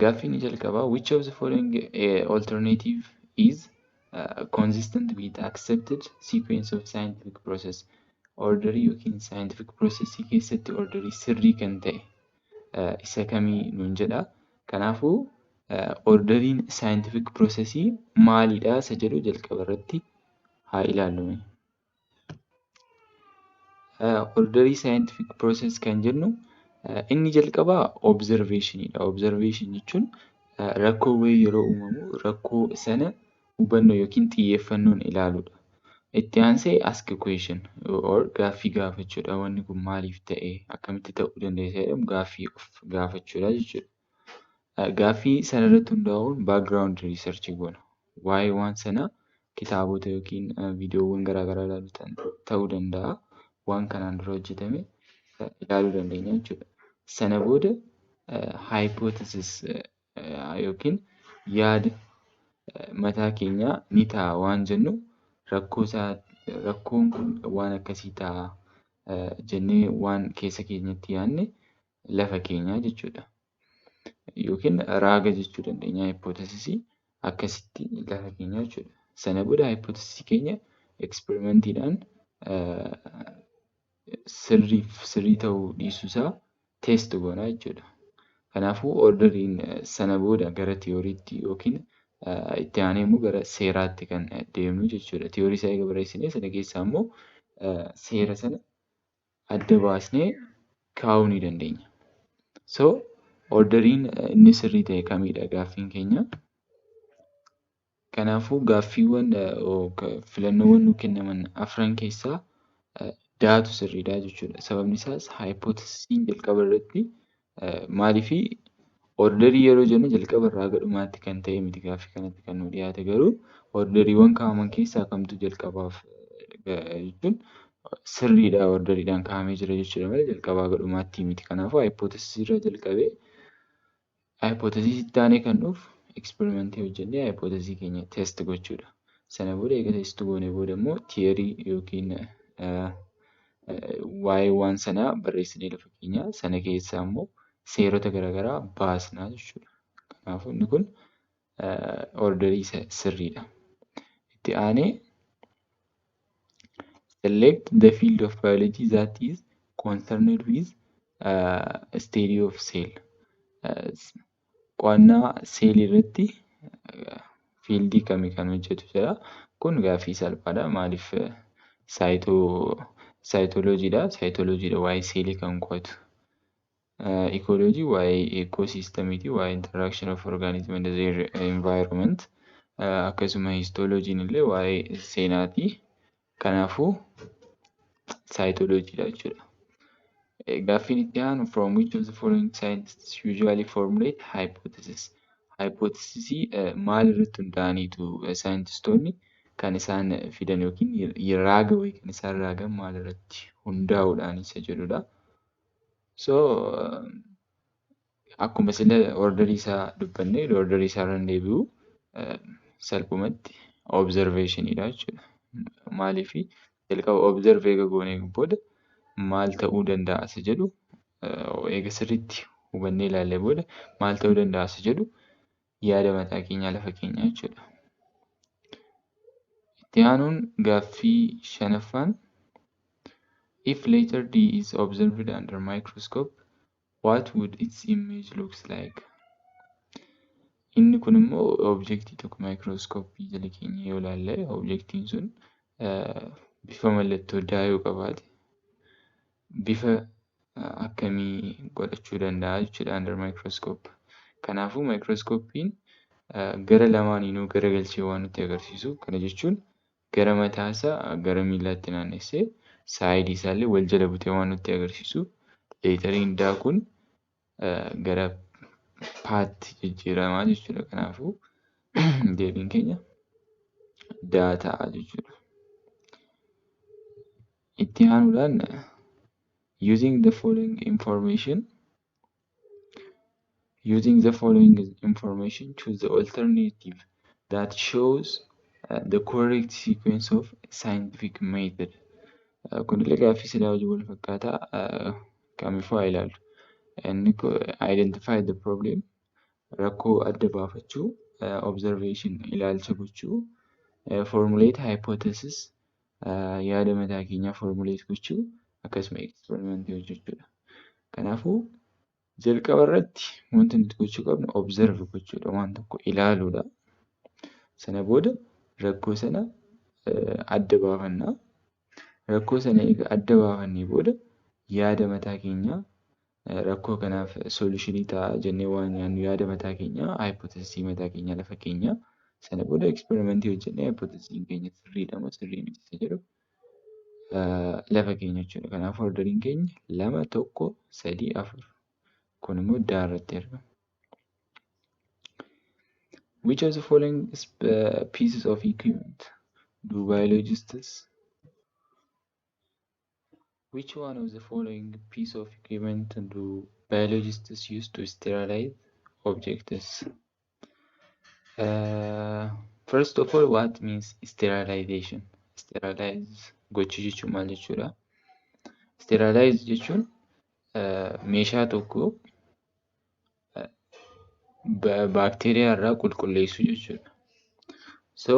Gaaffiin inni jalqabaa, which of the following alternative is consistent with accepted sequence of scientific process? Orderii yookiin scientific processii keessatti orderii sirrii kan ta'e isa kamii nuun jedha. Kanaafuu orderiin scientific processii maalidha isa jedhu jalqaba irratti haa ilaallu. Orderii scientific process kan jennu inni jalqabaa observationiidha. Observation jechuun rakkoo wayii yeroo uumamu rakkoo sana hubannoo yookiin xiyyeeffannoon ilaaluudha. Itti aansee ask a question or gaaffii gaafachuudha. Wanni kun maaliif ta'e? Akkamitti ta'uu danda'a? Isa jedhamu gaaffii of gaafachuudha jechuudha. Gaaffii sana irratti hundaa'uun background research goona. Waa'ee waan sanaa kitaabota yookiin viidiyoowwan garaa garaa ilaaluu ta'uu danda'a. Waan kanaan dura hojjetame ilaaluu dandeenya jechuudha. Sana booda hypothesis yookiin yaada mataa keenyaa ni ta'a waan jennu, rakkoo isaa, rakkoon kun waan akkasii ta'a jennee waan keessa keenyatti yaadne lafa keenya jechuudha. Yookiin raaga jechuu dandeenya, hypothesisii akkasitti lafa keenya jechuudha. Sana booda hypothesisii keenya experimentiidhaan sirriif sirrii ta'uu dhiisuusaa test goona jechuudha. Kanaafuu orderiin sana booda gara theoryitti yookiin itti aanee immoo gara seeraatti kan deemnu jechuudha. Theory isaa eega barreessinee, sana keessaa immoo seera sana adda baasnee kaa'uu ni dandeenya. So orderiin inni sirrii ta'e kamidha gaaffiin keenya? Kanaafuu gaaffiiwwan, filannoowwan nuu kennaman afran keessaa D'tu sirriidha jechuudha. Sababni isaas hypothesisiin jalqaba irratti, maaliifii orderii yeroo jennu jalqaba irraa haga dhumaatti kan ta'e miti. Gaaffii kanatti kan nuu dhiyaate garuu orderiiwwan kaa'aman keessaa kamtu jalqabaaf jechuun sirriidha, orderiidhaan kaa'amee jira jechuudha malee jalqabaa haga dhumaatti miti. Kanaafuu hypothesisii irraa jalqabee, hypothesisiitti aanee kan dhufu experimentii hojjennee hypothesisii keenya test gochuudha. Sana booda eega test goonee booda immoo theory yookiin waa'ee waan sanaa barreessinee lafa keenya, sana keessaa immoo seerota garaagaraa baasnaa jechuudha. Kanaafuu inni kun orderii isa sirriidha. Itti aanee, select the field of biology that is concerned with study of cell. Qo'annaa seelii irratti fieldii kamii kan hojjetu jedha. Kun gaaffii salphaadha. Maaliif? Cytologydha. Cytologydha waa'ee seelii kan qo'atu. Ecology waa'ee ecosystemiiti. Waa'ee interaction of organism and their environment. Akkasuma histologyn illee waa'ee seenaati. Kanaafuu cytologydha jechuudha. Gaaffiin itti aanu, from which of the following scientists usually formulate hypothesis? Hypothesisii maal irratti hundaa'aniitu saayintistoonni kan isaan fidan yookiin raaga wayii kan isaan raagan maal irratti hundaa'uudhaan isa jedhudha. So akkuma sila orderii isaa dubbanne, orderii isaa irra hin deebi'u, salphumatti observationiidha jechuudha. Maaliifi? Jalqaba observe eega goonee booda maal ta'uu danda'a isa jedhu, eega sirriitti hubannee ilaallee booda maal ta'uu danda'a isa jedhu yaada mataa keenyaa lafa keenya jechuudha. Itti aanuun gaaffii shanaffaan, if letter D is observed under microscope, what would its image looks like? Inni kun immoo objectii tokko maayikirooskooppii jala keenyee yoo ilaalle, objectiin sun bifa mallattoo D yoo qabaate bifa akkamii godhachuu danda'a jechuudha under microscope. Kanaafuu maayikirooskooppiin gara lamaaniinuu garagalchee waan nutti agarsiisuuf, kana jechuun gara mataasaa gara miilaatti naannessee sideii isaallee wal jala butee waan nutti agarsiisuuf, letteriin D kun gara P'tti jijjiiramaa jechuudha. Kanaafuu deebiin keenya D ta'a jechuudha. Itti aanuudhaan, using the following information, choose the alternative that shows the correct sequence of scientific method. Kunillee gaaffii silaa wajjin wal fakkaataa. Kamiifuu haa ilaallu. Inni kun identify the problem, Rakkoo adda baafachuu, observation ilaalcha gochuu, formulate hypothesis yaada mataa keenyaa formulate gochuu, akkasuma experiment hojjechuudha. Kanaafuu jalqaba irratti wanti nuti gochuu qabnu observe gochuudha, waan tokko ilaaluudha. Sana booda rakkoo sana adda baafanna. Rakkoo sana egaa adda baafannee booda yaada mataa keenyaa rakkoo kanaaf solution ta'a jennee waan yaadnu yaada mataa keenyaa, hypothesis mataa keenyaa lafa keenya. Sana booda experiment hojjennee hypothesis keenya sirriidha moo sirrii miti isa jedhu lafa keenya jechuudha. Kanaafuu orderiin keenya lama, tokko, sadii, afur. Kun immoo D irratti argama. Which of the following pieces of equipment do biologists Which one of the following piece of equipment do biologists use to sterilize objects? First of all, what means sterilization? Sterilize gochuu jechuun maal jechuudha? Sterilize jechuun meeshaa tokko baakteeriyaa irraa qulqulleessuu jechuudha. So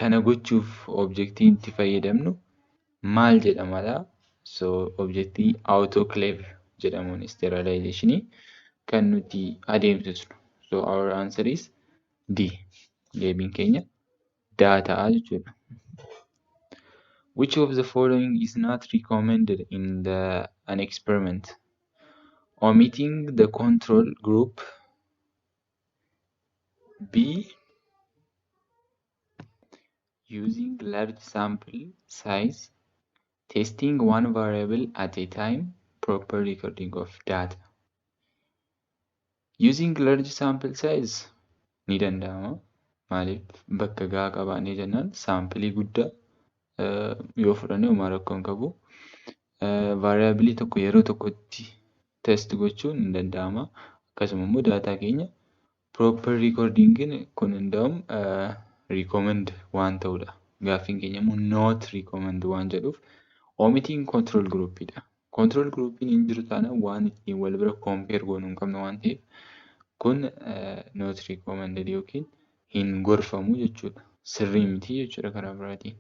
kana gochuuf objectiin itti fayyadamnu maal jedhamadha? So objectii autoclave jedhamuun sterilizationii kan nuti adeemsisnu. So our answer is D. Deebiin keenya D ta'a jechuudha. Which of the following is not recommended in the an experiment? Omitting the control group. B. Using large sample size. Testing one variable at a time. Proper recording of data. Using large sample size ni danda'ama. Maaliif, bakka gahaa qabaannee jennaan saampilii guddaa yoo fudhanne homaa rakkoo hin qabu. Variableii tokko yeroo tokkotti test gochuun ni danda'ama. Akkasuma immoo daataa keenya proper recordingiin kun hundaa'u recommend waan ta'udha. Gaaffiin keenya immoo not recommend waan jedhuuf, omitting control groupidha. Control groupiin hin jiru taanaan waan ittiin wal bira compare goonuu hin qabnu waan ta'eef, kun not recommended yookiin hin gorfamu jechuudha. Sirrii miti jechuudha karaa biraatiin.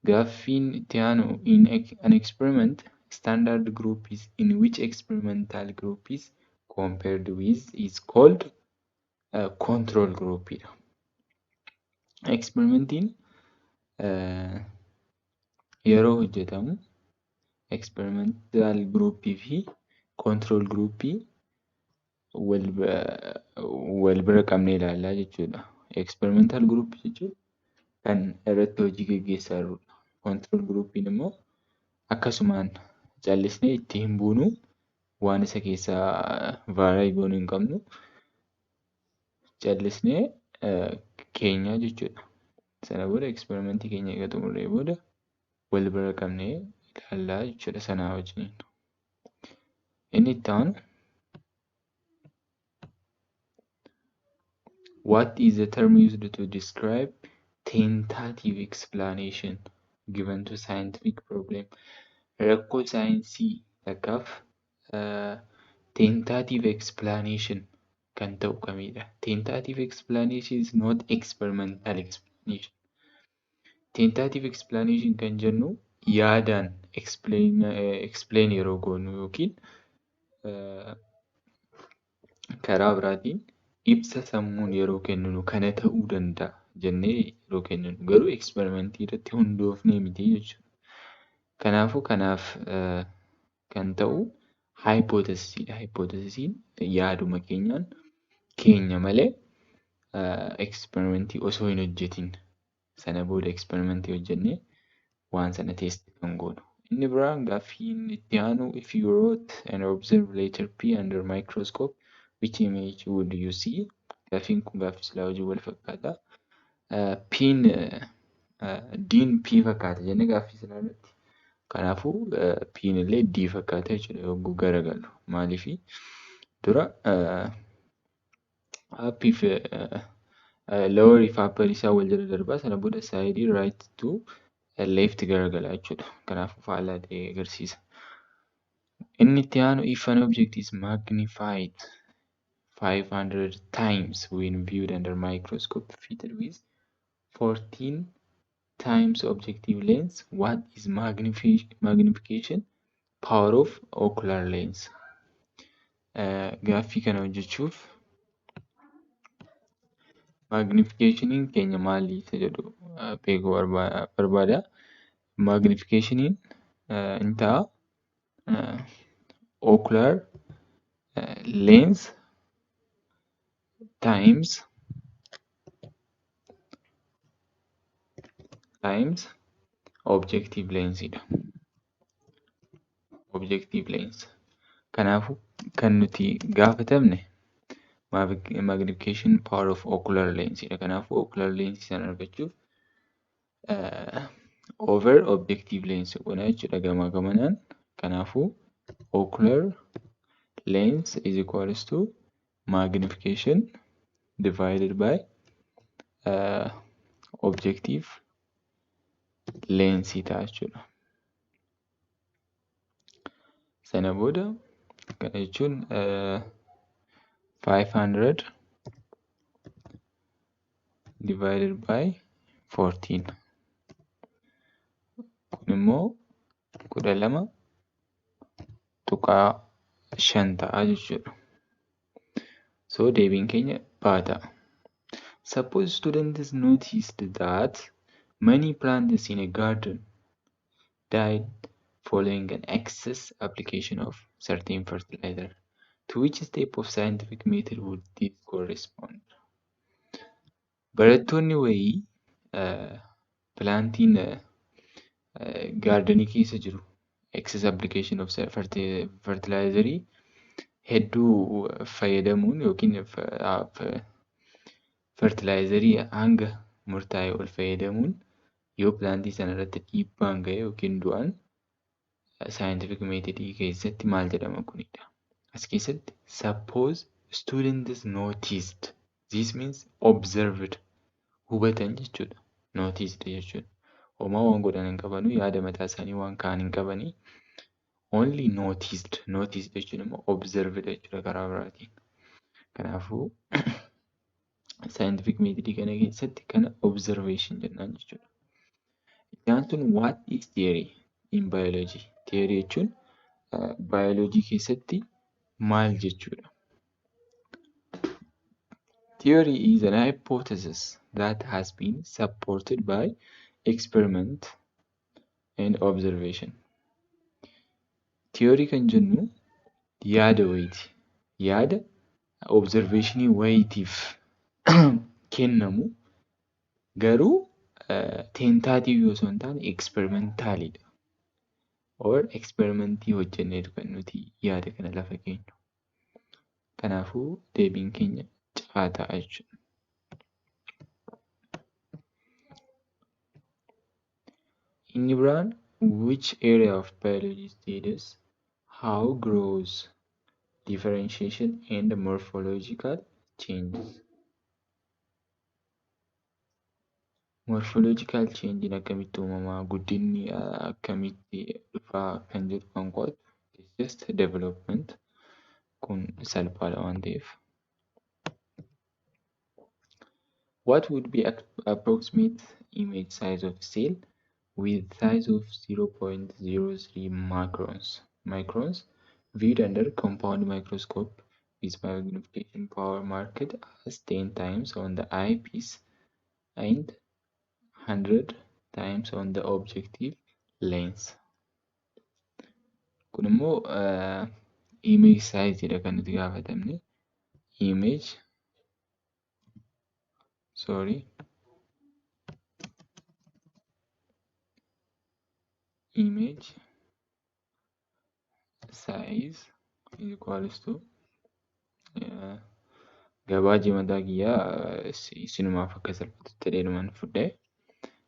Gaaffiin itti aanu, in an experiment, standard group is in which experimental group is compared with is called control group dha. Experimentiin yeroo hojjetamu experimental groupii fi control groupii wal bira qabnee ilaallaa jechuudha. Experimental group jechuun kan irratti hojii gaggeessaa jirrudha. Control groupiin immoo akkasumaan callisnee itti hin buunu, waan isa keessaa vary goonuu hin qabnu, callisnee keenya jechuudha. Sana booda experimentii keenya eega xumurree booda wal bira qabnee ilaallaa jechuudha sanaa wajjiniin. Inni itti aanu, what is the term used to describe tentative explanation given to scientific problem? Rakkoo saayinsii takkaaf tentative explanation kan ta'u kamidha? Tentative explanation is not experimental explanation. Tentative explanation kan jennu yaadaan explain yeroo goonu yookiin karaa biraatiin ibsa sammuun yeroo kenninu, kana ta'uu danda'a jennee yeroo kenninu, garuu experimentii irratti hundoofnee miti jechuudha. Kanaafuu kanaaf kan ta'u hypothesiidha. Hypothesiin yaaduma keenyaan keenya malee experimentii osoo hin hojjetin, sana booda experimentii hojjennee waan sana test kan goonu. Inni biraan gaaffiin itti aanu, if you wrote and observe letter P under microscope, which image would you see? Gaaffiin kun gaaffii silaa hojii wal fakkaata. P'n D'n P fakkaata jennee gaaffii silaa irratti. Kanaafuu P'n illee D fakkaata jechuudha yogguu garagalu. Maaliifi, dura upii fi lowerii fi upper isaa wal jala darbaa, sana booda sideii right to left garagala jechuudha. Kanaafuu faallaa ta'ee agarsiisa. Inni itti aanu, if an object is magnified 500 times when viewed under microscope fitted with 14 times objective lens. What is magnification power of ocular lens? Gaaffii kana hojjechuuf magnificationin keenya maali isa jedhu beekuu barbaada. Magnificationin in ta'a ocular lens times objective lens dha. Objective lens. Kanaafuu kan nuti gaafatamne magnification power of ocular lens dha. Kanaafuu ocular lens sana argachuuf over objective lens goona jechuudha gamaa gamanaan. Kanaafuu ocular lens is equals to magnification divided by objective lens ta'a jechuudha. Sana booda kana jechuun 500 divided by 14 kun immoo 12.5 ta'a jechuudha. So deebiin keenya B ta'a. Suppose students noticed that many plants in a garden died following an excess application of certain fertilizer. To which step of scientific method would this correspond? Barattoonni wayii plantiin gardenii keessa jiru excess application of fertilizerii hedduu fayyadamuun yookiin fertilizerii hanga murtaa'e ol fayyadamuun yoo plantii sana irratti dhiibbaan gahe yookiin du'an scientific methodii keessatti maal jedhama kunidha. As keessatti suppose students noticed, this means observed, hubatan jechuudha. Noticed jechuudha. Homaa waan godhan hin qabanu, yaada mataa isaanii waan ka'an hin qabanii. Only noticed, noticed jechuun immoo observed jechuudha karaa biraatiin. Kanaafuu scientific methodii kana keessatti kana observation jennaan jechuudha. Itti aansuun what is theory in biology? Theory jechuun biology keessatti maal jechuudha? Theory is an hypothesis that has been supported by experiment and observation. Theory kan jennu yaada wayiiti. Yaada observationii wayiitiif kennamu garuu tentative osoo hin taane experimentalidha. Or experimentii hojjenneetu kan nuti yaada kana lafa keenyu. Kanaafuu deebiin keenya C ta'a jechuudha. Inni biraan which area of biology studies how growth, differentiation and morphological changes? Morphological change akkamitti uumamaa, guddinni akkamitti dhufaa kan jedhu kan qo'atu just development kun salphaadha waan ta'eef. What would be approximate image size of cell with size of 0.03 microns viewed under compound microscope with magnification power marked as 10 times on the eyepiece and 100 times on the objective lens? Kun immoo image size dha kan nuti gaafatamne. Image sorry image size is equals to gabaajii mataa kiyyaa isinumaaf akka salphatutti jedheeruman fudhe.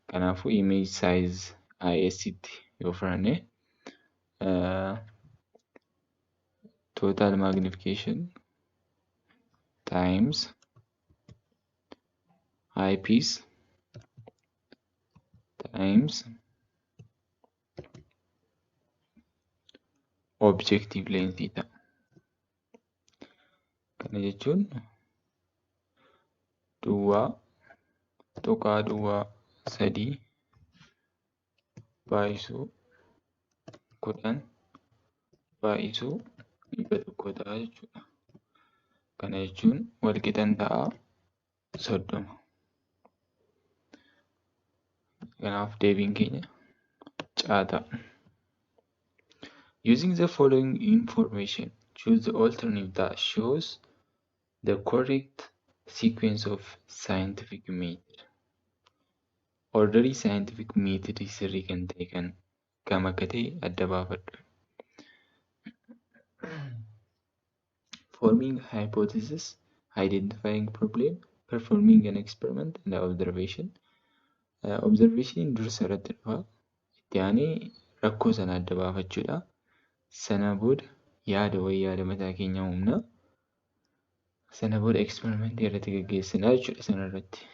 Kanaafuu image size IS tti yoo fudhanne total magnification times eyepiece times objective lens ta'a. Kana jechuun duwwaa tuqaa duwwaa sadii baay'isuu 10 baay'isuu 100 ta'a jechuudha. Kana jechuun walqixan ta'a 30. Kanaaf deebiin keenya C ta'a. Using the following information, choose the alternative that shows the correct sequence of scientific method. Orderii scientific method sirrii kan ta'e kan kam akka ta'e adda baafadhu. Forming hypothesis, identifying problem, performing an experiment and observation. Observation dursa irratti dhufa. Itti aanee rakkoo sana adda baafachuudha. Sana booda yaada wayii yaada mataa keenyaa uumna. Sana booda eksperimentii irratti gaggeessina jechuudha sana irratti.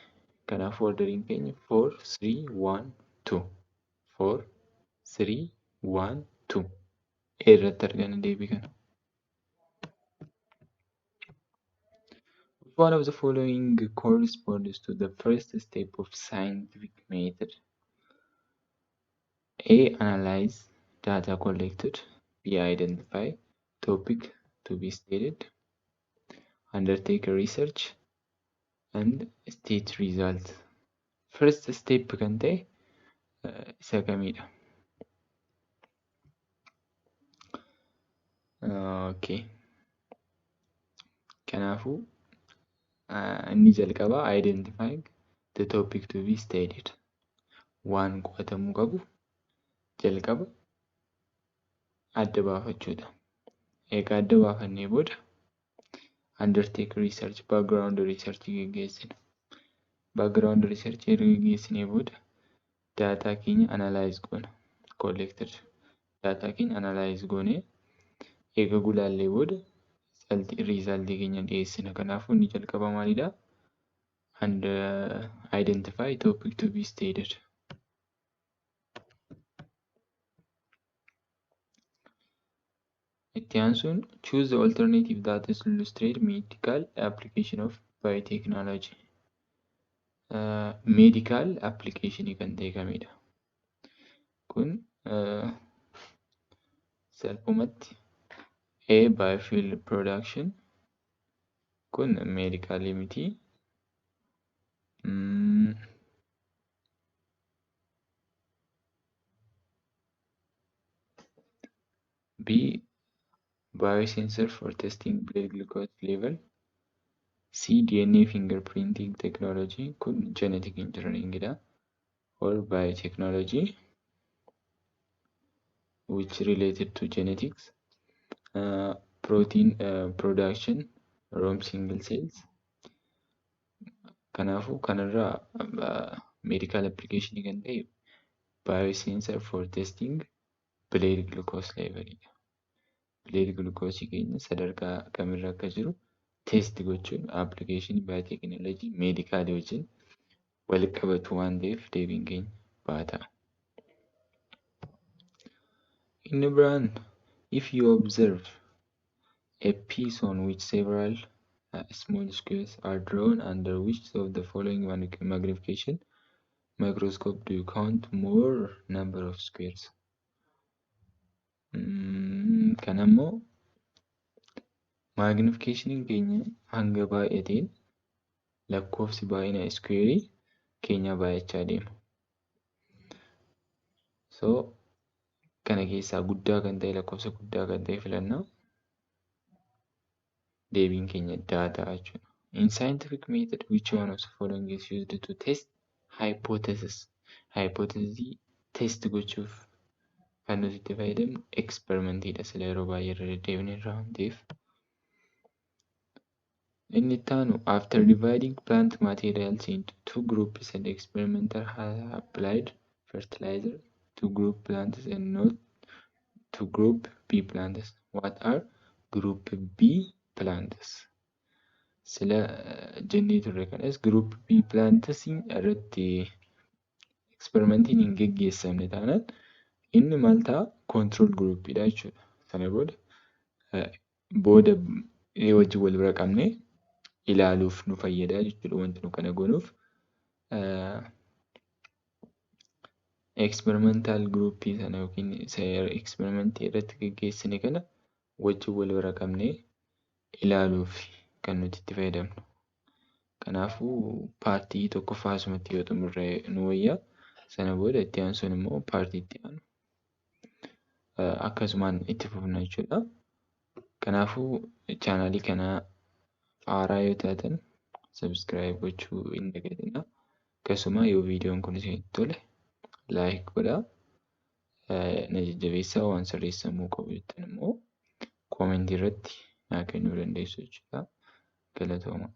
Kanaafuu orderiin keenya 4, 3, 1, 2. 4, 3, 1, 2. A irratti arganna deebii kana. Which one of the following corresponds to the first step of scientific method? A. Analyze data collected. B. Identify topic to be studied. Undertake research and state result. First step kan ta'e isa kamidha? Okay. Kanaafuu inni jalqabaa identifying the topic to be studied. Waan qo'atamuu qabu jalqaba adda baafachuudha. Egaa adda baafannee booda undertake research, background research geggeessina. Background research erga geggeessinee booda daataa keenya analyze goona. Collected daataa keenya analyze goonee eega gulaallee booda result keenya dhiyeessina. Kanaafuu inni jalqaba maalidha? And identify topic to be studied. Itti aansuun choose the alternative that is illustrate medical application of biotechnology. Medical application kan ta'e kamidha? Kun salphumatti A. Biofuel production kun medicalii miti. B. Biosensor for testing blood glucose level. C. DNA fingerprinting technology kun genetic engineering dha. Or biotechnology which related to genetics. Protein production from single cells. Kanaafuu kanarraa medical application kan ta'e biosensor for testing blood glucose level dha. Blood glucose keenya sadarkaa kamirra akka jiru test gochuun application biotechnology medical wajjin wal qabatu waan ta'eef deebiin keenya B ta'a. Inni biraan if you observe a piece on which several small squares are drawn under which of the following magnification microscope do you count more number of squares? Kan ammoo magnification keenya hanga baay'ateen lakkoofsi baay'ina square keenya baay'achaa deema. So kana keessaa guddaa kan ta'e lakkoofsa guddaa kan ta'e filannaa. Deebiin keenya D ta'a jechuudha. In scientific method, which one of the following is used to test hypothesis? Hypothesis test gochuuf kan nuti itti fayyadamnu experimentiidha. Sila yeroo baay'ee irra deddeebine irraa waan ta'eef. Inni itti aanu after dividing plant materials into two groups and experimenter has applied fertilizer to group plants and not to group B plants. What are group B plants? Sila jennee turre kanas group B plants irratti experimentiin hin geggeessamne taanaan inni maal ta'a? Control groupidha jechuudha. Sana booda booda wajjin wal bira qabnee ilaaluuf nu fayyada jechuudha wanti nu kana goonuuf. Experimental groupii sana yookiin experimentii irratti geggeessine kana wajjin wal bira qabnee ilaaluuf kan nuti itti fayyadamnu. Kanaafuu partii tokkoffaa asumatti yoo xumurre nu wayya. Sana booda itti aansuun immoo partii itti aanu akkasumaan itti fufna jechuudha. Kanaafuu channelii kana haaraa yoo taatan subscribe gochuu hin dagatinaa. Akkasuma yoo viidiyoon kun isinitti tole like godhaa. Na jajjabeessaa, waan sirreessamuu qabu jettan immoo commentii irratti naa kennuu dandeessu jechuudha. Galatoomaa.